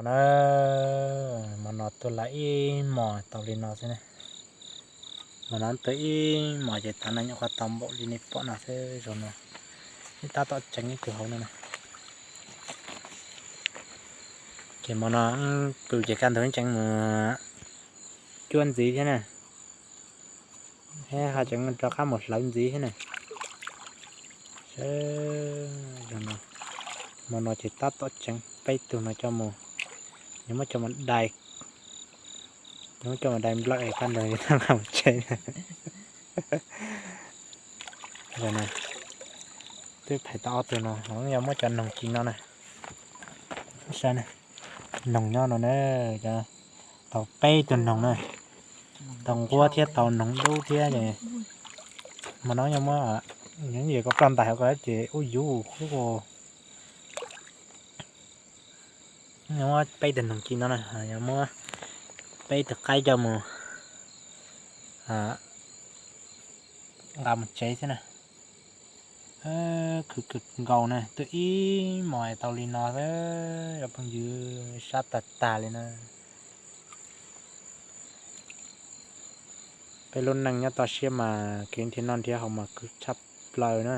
No, hmo no tuaj lawm ib hmos tau li no xwb na. Hmo no tuaj ib hmos ces tav no nyuam qhuav tau npaum li nej pom no xwb zoo no. Ib tab tom tseev ib tug hauv no na. Ces hmo no pw ces kaj ntug tseev mus cuab ntxiv thiab na. Thiab ho tseev rov qab mus hlawv ntxiv thiab na. Sawv, hmo no ces tab tom tseev peb tug no coj mus, yuav muab coj mus dai, yuav muab coj mus dai nplawm es kaj ntug yuav tau nqa mus tsev. Twb phais tau ob tug no, yog muab cov noog ci no na. Saib, noog nyob no na, tau peb tug noog na, tau nquab thiab tau noog dub thiab. Hmo no yog muab, yog koj ploj ntais hauv ko ces ub yuv khub. Yog muab peb tug noog ci no na, yog muab peb tug qaib coj mus nqa mus tsev xwb na. Khwv kawg nkaus na, twb ib hmos tau li no xwb, phooj ywg, sab tag tag li na. Peb lub neej nyob toj siab mas kev nrhiav noj nrhiav haus mas khwv tshaj plaws na.